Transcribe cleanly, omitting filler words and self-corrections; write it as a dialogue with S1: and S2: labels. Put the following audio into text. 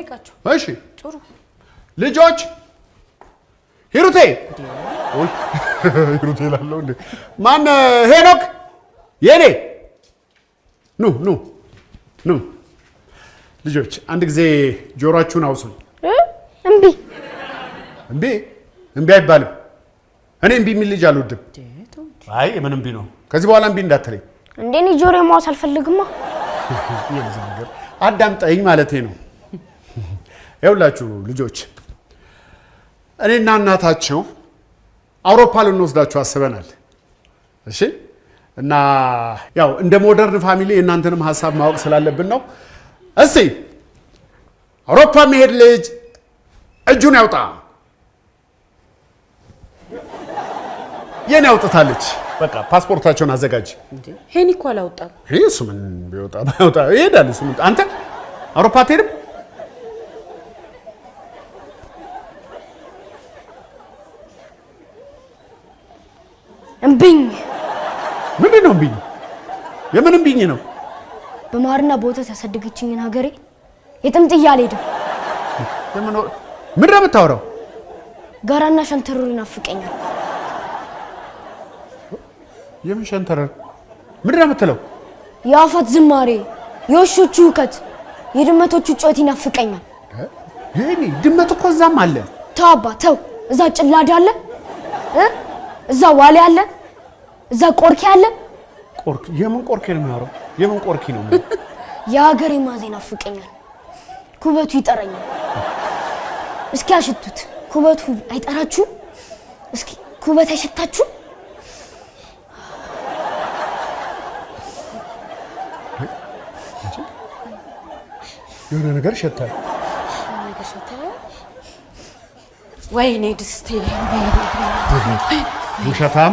S1: እንጠይቃቸው።
S2: እሺ።
S1: ጥሩ።
S2: ልጆች፣ ሂሩቴ፣ ውይ ሂሩቴ እላለሁ እንዴ! ማን፣ ሄኖክ፣ የኔ፣ ኑ ኑ ኑ ልጆች፣ አንድ ጊዜ ጆሮአችሁን አውሱኝ።
S3: እምቢ።
S2: እምቢ እምቢ አይባልም። እኔ እምቢ የሚል ልጅ አልወድም። አይ፣ የምን እምቢ ነው? ከዚህ በኋላ እምቢ እንዳትለኝ።
S3: እንዴ፣ እኔ ጆሮ ማዋስ አልፈልግማ።
S2: የልጅ ነገር፣ አዳምጠኝ ማለቴ ነው። ይኸውላችሁ ልጆች፣ እኔና እናታችሁ አውሮፓ ልንወስዳችሁ አስበናል። እሺ፣ እና ያው እንደ modern family የእናንተንም ሀሳብ ማወቅ ስላለብን ነው። እስቲ አውሮፓ የሚሄድ ልጅ እጁን ያውጣ። የኔ አውጥታለች። በቃ ፓስፖርታቸውን አዘጋጅ።
S1: እንዴ፣ ሄኒ እኮ አላወጣም።
S2: ይሄ እሱ ምን ቢወጣ ባይወጣ ይሄዳል። እሱ ምን፣ አንተ አውሮፓ አትሄድም?
S3: እምቢኝ።
S2: ምንድን ነው እምቢኝ? የምን እምቢኝ ነው?
S3: በማርና በወተት ያሳደገችኝን ሀገሬ የትም ጥዬ አልሄድም።
S2: የምን ምንድን ነው የምታወራው?
S3: ጋራና ሸንተረሩ ይናፍቀኛል።
S2: የምን ሸንተረር? ምንድን ነው የምትለው?
S3: የአፋት ዝማሬ፣ የውሾቹ ውከት፣ የድመቶቹ ጩኸት ይናፍቀኛል።
S2: ይሄኔ ድመት እኮ እዛም አለ።
S3: ተው አባ ተው። እዛ ጭላዳ አለ እ እዛ ዋሌ አለ፣ እዛ ቆርኪ አለ።
S2: ቆርኪ? የምን ቆርኪ ነው የሚያወራው? የምን ቆርኪ ነው?
S3: የሀገሬ ማዜ ይናፍቀኛል። ኩበቱ ይጠራኛል። እስኪ አሽቱት። ኩበቱ አይጠራችሁም? እስኪ ኩበት አይሸታችሁም?
S2: የሆነ ነገር ይሸታል።
S1: ወይኔ ድስቴ!
S2: ውሸታም!